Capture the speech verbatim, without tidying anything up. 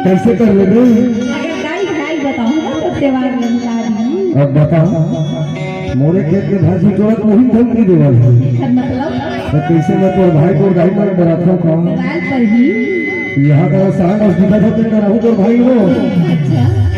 कैसे कर लेबे? अगर गाई गाई बताऊं ना तो त्योहार लंका दी। अब बता, मोरे खेत में भाजी तोड़ा तो वही धमकी देवल है। सर मतलब? तो कैसे मैं तोर भाई तोर गाई मार डराता हूँ? मोबाइल पर ही। यहाँ का साग और दिखा देते कर रहूँ तोर भाई वो। अच्छा।